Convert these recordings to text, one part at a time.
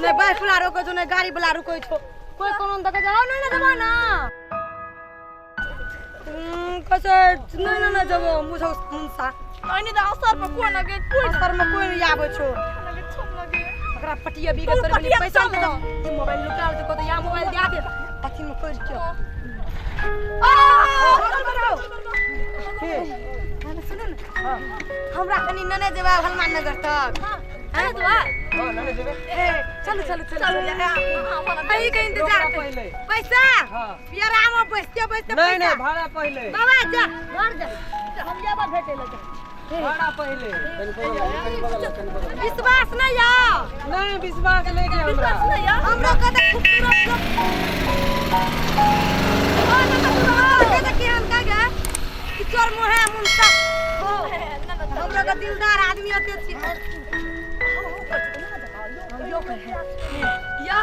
नहि बाइक वाला रोकै छौ, नहि गाड़ी वाला रोकै छौ, कोई कोनो देखै छौ। नहि ने जेबो ना, कैसे नहि ने ने जेबो मुझे मुनसा। नहीं तो असर पर कोई ना गे, कोई असर में कोई नहीं आबै छौ। ओकरा पटिया बीके तोर तोर पटिया पैसा चल दे ना। ई मोबाइल लुका ले तो या मोबाइल दिया दे अथी में कर के। सुनू ने, हमरा कनी नने जेबै हनुमान नगर तक। हाँ दुआ। हां, नने जेबै। ए चलू चलू चलू। चल। कहीं कहीं इंतजार रोकड़ा पहिले। पैसा। हाँ। पियरा में बैसते बैसते। नहीं नहीं, पैसा। भाड़ा पहिले। बाबा जा, घर जा, हम जाबा भेटे लगे। भाड़ा पहिले। कनी बगल आ, कनी बगल आ, कनी बगल आ। विश्वास नहीं या? नहीं, विश्वास नहीं छै हमरा। विश्वास नहीं या? हमरो कते खूबसूरत लोग केहन का गे कि चोर मुहे मुंसा। हमरो के दिलदार आदमी होते छी। या।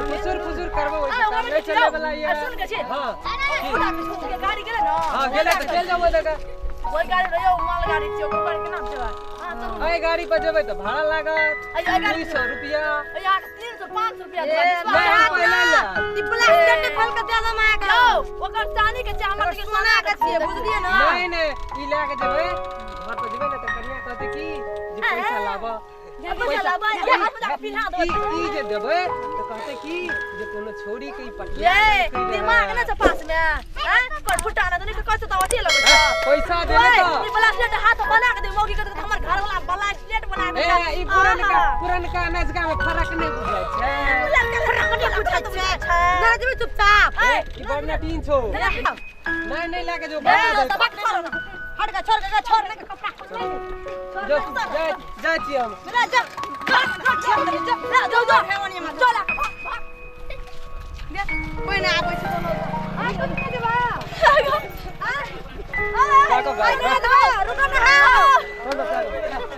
फुसुर फुसुर करबो ओइ अरे, से काम ओकरा नहीं के चले वाला ये। सुन के छे। हां। पूरा के छोड़ के गाड़ी गेले ना। हां, गेले तऽ चलि जाबो देखा। ओइ गाड़ी रहियो, माल गाड़ी छियो, ओकर गाड़ी के नाम छै। हां चलू। एहि गाड़ी पर जेबै तऽ भाड़ा लागत अइ गाड़ी 200 रुपया। यहाँ 300 500 रुपया ए, देबै, विश्वास नहीं, हम पहिले ले। ई प्लास्टर के खोल के दे दे माया के। यौ, ओकर चांदी के छै, हमर ओकर सोना के छियै, बुझलियै ना? नहीं नहीं, ई लए के जेबै, घर पर जेबै ने तऽ कनिया कहतै की जे पैसा लाबऽ। पैसा लाबऽ, ये हाथ में जाके पिन्हा देबै। ई ई जे देबै तऽ कहतै की जे कोनो छोरी के ई पटिया ये देलकै रहए। दिमाग ना छै पास में हैं, पर फुटा ना तनी के कहै तऽ अथी लगै छै। पैसा देबै ओए, तऽ ई ब्लास्टेट हाथ बना के दे मौगी के तऽ हमर घर वाला ब्लास्टेट बना के। ए, ई पुरनका पुरनका नजका में फरक नहि बुझाइ छै। छै। ना जेबै चुपचाप। ए, ई बड़ नटीन छौ। नहीं नहीं, लए के जो ए, भाड़ा तो देलकै। बात छोड़ ना। हट के छोड़ के, छोड़ के कपड़ा। जो जाइ जाइ छी हम। जा जा जा जा जा जा जा, चल आ, भाग भाग। कोई ना आबै छै कोनो। आ, कथी देबा? जा कऽ गाड़ी।